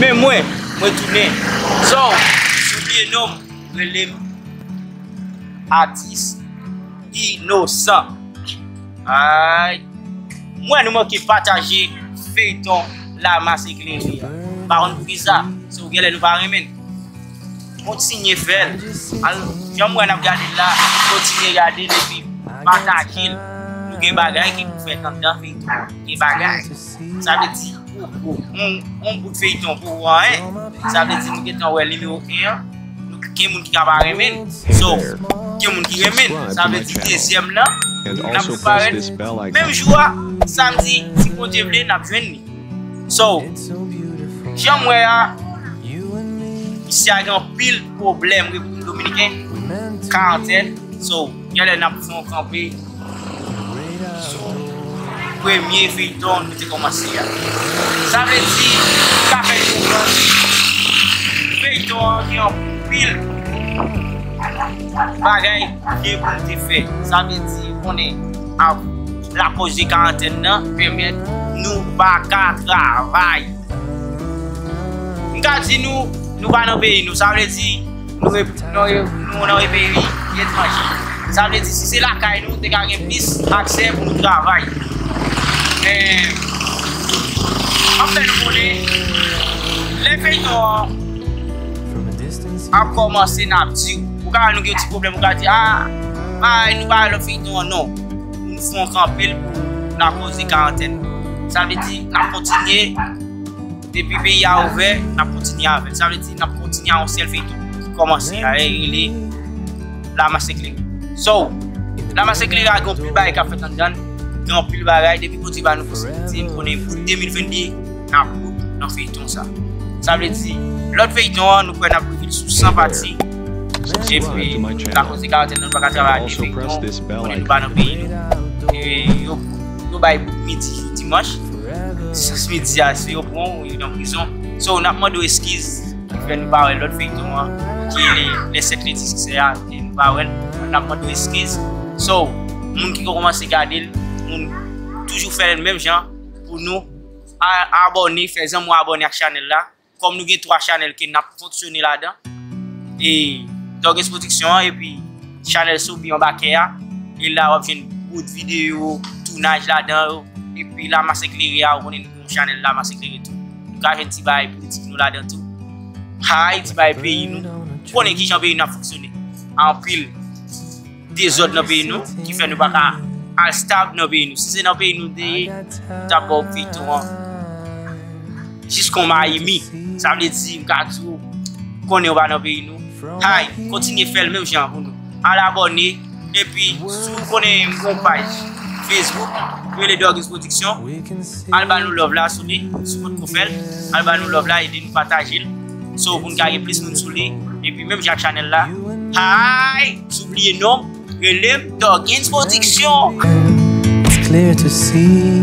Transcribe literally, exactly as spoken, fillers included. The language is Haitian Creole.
Men mwen, mwen tounen. So, si w bliye non m, rele m Atis Inosan. Ay. Mwen, nou manke pataje feyton La Masse Éclairée a. Pa konn poukisa, se ou genlè nou pa renmen l. Kontinye fè l. Al, jan m wè n ap gade l la, kontinye gade l epi pataje l. Nou gen bagay ki pou fèt anndan feyton an. Gen bagay. Sa vle di, yon, yon bout feyton pou ou anyen. Sa vle di nou gentan wè nimewo en an. Nou gen moun ki ka pa renmen l. So, gen moun ki renmen l. Sa vle di dezyèm nan, n ap parèt menm jou a, samdi, si Bondye vle, n ap jwenn li. So, jan m wè a, misye a gen anpil pwoblèm Repiblik Dominiken, karantèn. So, genlè n ap fè yon kanpe sou premye feyton nou te kòmanse a. Sa vle di, m ka fè nou konprann, feyton an gen anpil bagay gen pou l te fè. Sa vle di, konnen ap lakoz de karantèn nan pèmèt nou pa ka travay. M ka di nou, nou pa nan peyi nou. Sa vle di, nou, re- nou, nou nan yon peyi etranje. Sa vle di, si se lakay nou, te ka gen plis aksè pou nou travay. Men, m ap fè nou konnen, lè feyton an ap kòmanse, n ap di, ou ka wè nou gen yon ti pwoblèm, ou ka di, a, ay, nou pa wè lòt feyton an, non. Nou fè yon kanpe l pou lakoz de karantèn. Sa vle di, n ap kontinye, depi peyi a ouvè, n ap kontinye avè l. Sa vle di, n ap kontinye a yon sèl feyton ki kòmanse a, e rele La Masse Éclairée. So, La Masse Éclairée a gen anpil bagay k ap fèt anndan l, gen anpil bagay, depi Bondye ba nou posibilite, m konnen pou de mil venn de, n ap bout nan feyton sa. Sa vle di, lòt feyton an, nou kwè n ap rive sou san pati. Epi, lakoz de karantèn nan, nou pa ka travay ak de feyton, konnen nou pa nan peyi nou. E yo, yo bay midi jou dimanch. Sas midi a, si yo pran w, yo nan prizon. So, n ap mande w eskiz, ki fè nou pa wè lòt feyton an, ki rele Les Sept Lady Succès a, e nou pa wè l. N ap mande w eskiz. So, moun ki kòmanse gade l, moun toujou fè l menm jan, pou nou a- abòne, fè zanmi w abòne ak chanèl la. Kòm nou gen twa chanèl ke n ap fonksyone ladan, e Doggens Production an, epi chanèl Soubi anba kè a, e la w ap jwenn bout videyo, tounaj ladan yo, epi La Masse Éclairée a, ou konnen nou gen yon chanèl La Masse Éclairée tou. Nou ka jwenn ti bagay politik nou ladan tou. Hay, ti bagay peyi nou. Ou konnen kijan peyi nou ap fonksyone. Anpil dezòd nan peyi nou, ki fè nou pa ka al stab nan peyi nou. Si se nan peyi nou te ye, nou t ap ba w feyton an jiskan w Miami. Sa vle di, m ka di w, konnen w pa nan peyi nou. Hay, kontinye fè l menm jan pou nou. Al abòne, epi si w konnen m gen yon paj Facebook, rele Doggens Production, al ba nou love la sou li, si w potko fè l, al ba nou love la, ede nou pataje l. So, pou n ka gen plis moun sou li, epi menm jan ak chanèl la, hay, si w bliye non m, rele m Doggens Production. It's clear to see